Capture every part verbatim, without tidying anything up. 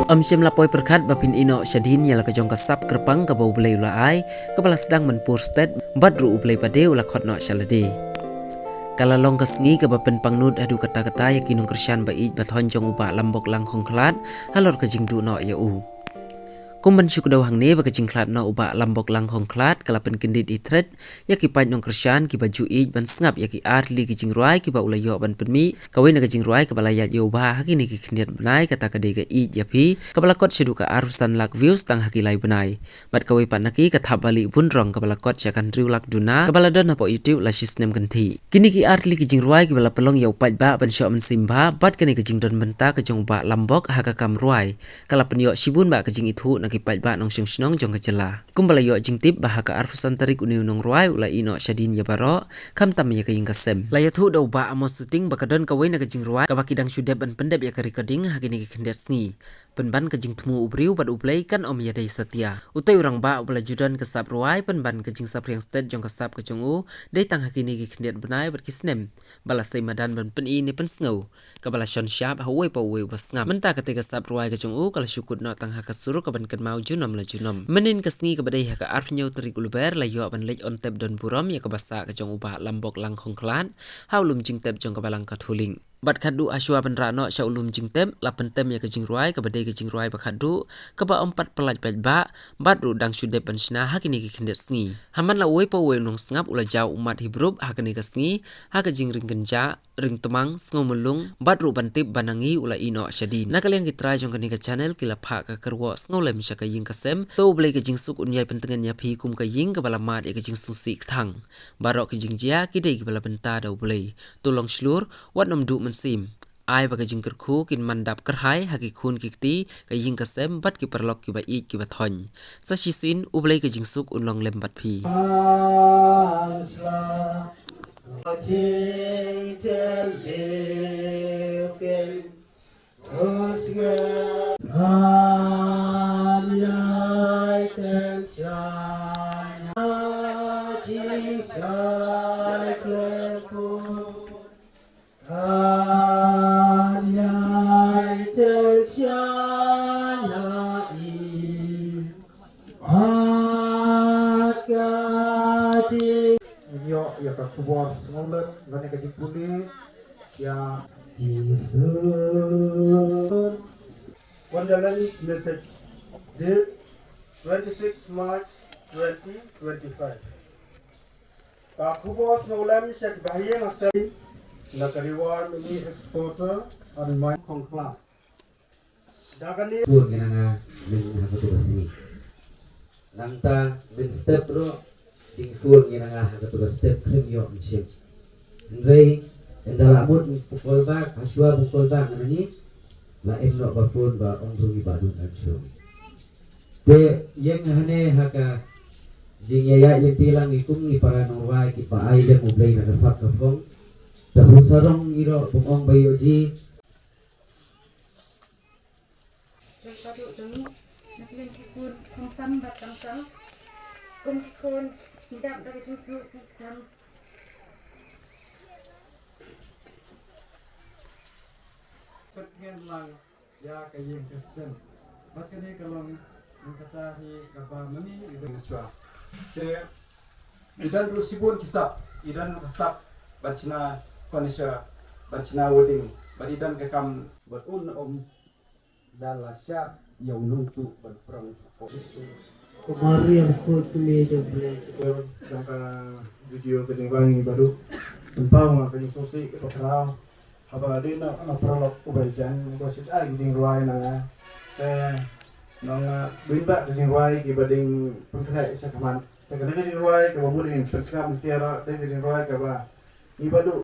Ym shym la poi pyrkhat ba phin ïeh noh shadien ïa la ka jong ka sap kyrpang kaba U Blei u la ai, kaba la sdang mynpur stet, bad ruh U Blei pat de u la khot noh sha lade. Ka la long ka sngi kaba pynpangnud haduh katta katta ïa ki nongkyrshan ba ïeit ba thoiñ jong u Bah Lambok Langkhongkhlad, halor ka jingduh noh ïa u. Kum ban shu kdew hangne ba ka jingkhlad noh u Bah Lambok Langkhongkhlad, ka la pynkyndit ïa thret, ïa ki paid nongkyrshan kiba ju ïeit ban sngap ïa ki ar tylli ki jingrwai kiba u la ïoh ban pynmih, kawei na ka jingrwai kaba la ïaid ïa u Bah ha kine ki khyndiat bnai kata ka dei ka Ïeit ïa Phi, kaba la kot shaduh ka arphew san lak views tang ha ki lai bnai. Bad kawei pat na ki ka Thap Ba Lieh Bun Rong kaba la kot sha ka hynriew lak duna, kaba la don hapoh YouTube la shi snem kynthih. Kine ki ar tylli ki jingrwai kiba la pynlong ïa u paidbah ban shoh mynsiem bha, bad kane ka jingdon bynta ka jong u Bah Lambok ha ka kam rwai, ka la pynïoh shibun bah ka jingithuh na ki paidbah nongshong shnong jong ka jylla. Kumba la ïoh jingtip ba ha ka arphew san tarik une u nongrwai u la ïeh noh shadien ïa baroh, khamtam ïa ka ïing ka sem. La ïathuh da u Bah Amos Suting ba ka don kawei na ka jingrwai kaba ki dang shu dep ban pyndep ïa ka recording ha kine ki khyndiat sngi. Pynban ka jingthmu u briew bad U Blei kan ym ïadei satia. Utei u rangbah uba la ju don ka sap rwai pynban ka jingsaphriang stet jong ka sap ka jong u, dei tang ha kine ki khyndiat bnai bad ki snem ba la sei madan ban pyni ne pynsngew, kaba la shon shap ha uwei pa uwei uba sngap. Mynta katei ka sap rwai ka jong u ka la shu kut noh tang ha ka sur kaban kynmaw junom la junom. Mynnin ka sngi kaba dei ha ka arphew hynñiew tarik u Lber la ïoh ban leit on tep don burom ïa kaba sah ka jong u Bah Lambok Langkhongkhlad ha u lum jingtep jong ka Balang Katholik. Bad khatduh hashwa ban rah noh sha u lum jingtep, la pyntem ïa ka jingrwai kaba dei ka jingrwai ba khatduh, kaba ym pat pyllait paidbah, bad ruh dang shu dep ban shna ha kine ki khyndiat sngi. Ha man la uwei pa uwei u nongsngap u la jaw ummat hi brup ha kane ka sngi, ha ka jingring kynjah, ring tmang, sngew myllung, bad ruh ban tip ba na ngi u la ïeh noh shadien. Na ka liang ki trai jong kane ka channel ki la phah ka kyrwoh sngewlem sha ka ïing ka sem, to U Blei ka jingsuk un ïai pyntngen ïa phi kum ka ïing kaba la mad ïa ka jingsngewsih kthang. Baroh ki jingjia ki dei kiba la bynta da U Blei. To long shlur, wat nym duh mynsiem. Ai ba ka jingkyrkhu kin man dap kyrhai ha ki khun ki kti, ka ïing ka sem, bad ki paralok kiba ïeit kiba thoiñ. Sa shisien, U Blei ka jingsuk un long lem bad phi. Ïoh ïa ka khubor sngewlem lane ka jingpule ïa Jisu. Wonderland message date twenty-six March twenty twenty-five. Ka khubor sngewlem sha ki bahaïing hasem na ka Reward Mini Exporter and Mine Khongkhlad. Da kane. Phone ngi na nga, myn ha katu ka sngi. Nangta mynstep ruh, ding phone ngi na nga ha katu ka step khlem ïoh mynsiem. Hynrei ynda la mut ba call back, hashwa ba call back na ngi, la em noh ba phone ba ong ruh ngi ba dun answer. Te ïeng hangne ha ka jingïaid lynti lang ngi kum ngi para nongrwai kiba ai lem U Blei na ka sap ka phong. Te khun sarong ngi ruh bym ong ba ïoh ji. Jong ka duh jong ngi, na ka liang ki khun Khongsam bad Kamsang. Kum ki khun ngi dap da ka jingsngewsih kthang. Pyntngen lang ïa ka ïing ka sem. Bad kane ka long nangta hi kaba mynni i dang shuwa. Te i don ruh shibun ki sap, i don ka sap ban shna furniture, ban shna wedding, bad i don ka kam bad un um da la shah ïa u nongtuh ban prong. Kumar ïa khun kmie jong Blei. Jong ka video ka jingrwai ngi ba duh. Pynpaw nga ka jingsngewsih ka khraw. Haba dei na, na paralok uba jan, uba shu ai ki jingrwai na nga. Te nong, uh, bun bah ki jingrwai kiba dang pynkhreh sha khmat. Te kane ka jingrwai kaba mut in pynsngap mynta ruh, dei ka jingrwai kaba ngi ba duh.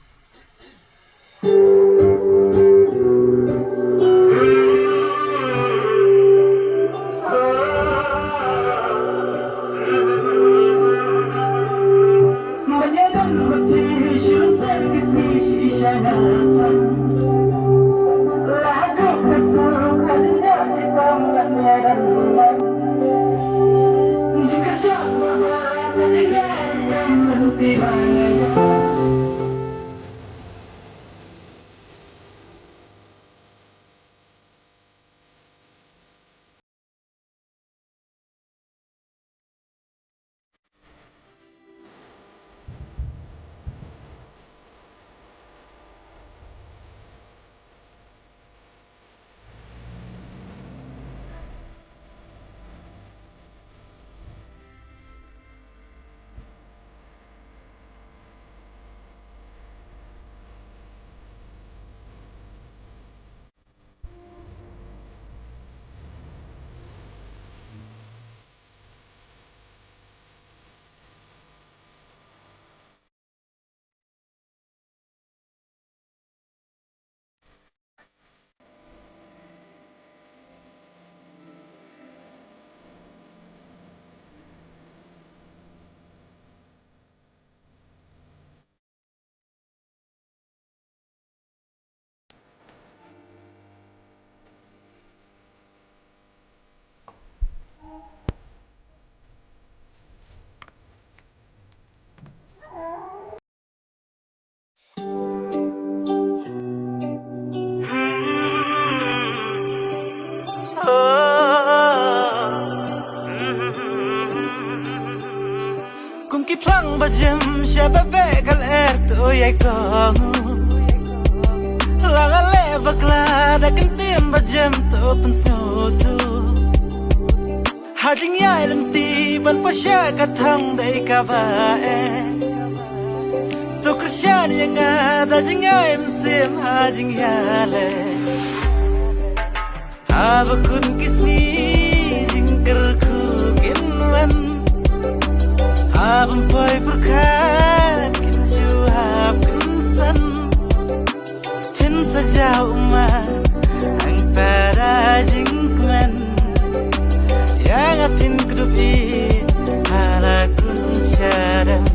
Ki phlang ba jem sha ba beh ka lyer to ïai kong u. La nga leh bakla da kyntien ba jem to pynsngewthuh. Ha jingïaid lynti ban poi sha ka thong dei kaba eh. To kyrshan ïa nga da jingïaid mynsiem ha jingïaleh. Haba khun ki sngi jingkyrkhu kin wan, haba poi pyrkhat kin shu hap kynsan. Phin sa jaw ma hangta da jingkmen, ïa nga phin kdup ïa la khun shadem.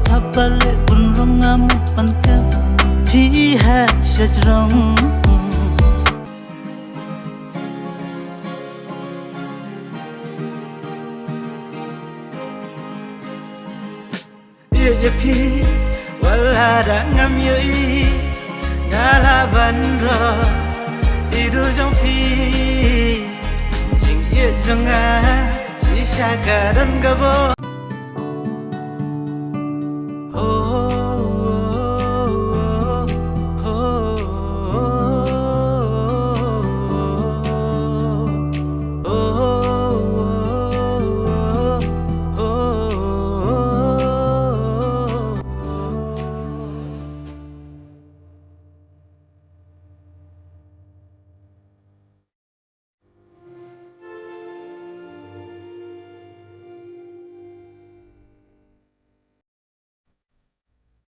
Thapale bun rong ngam pan ka phi ha shajrong. Ïa phi wala da ngam ïohi, nga la ban rong i dur jong phi. Jingïeit jong nga shisha ka don ka bor.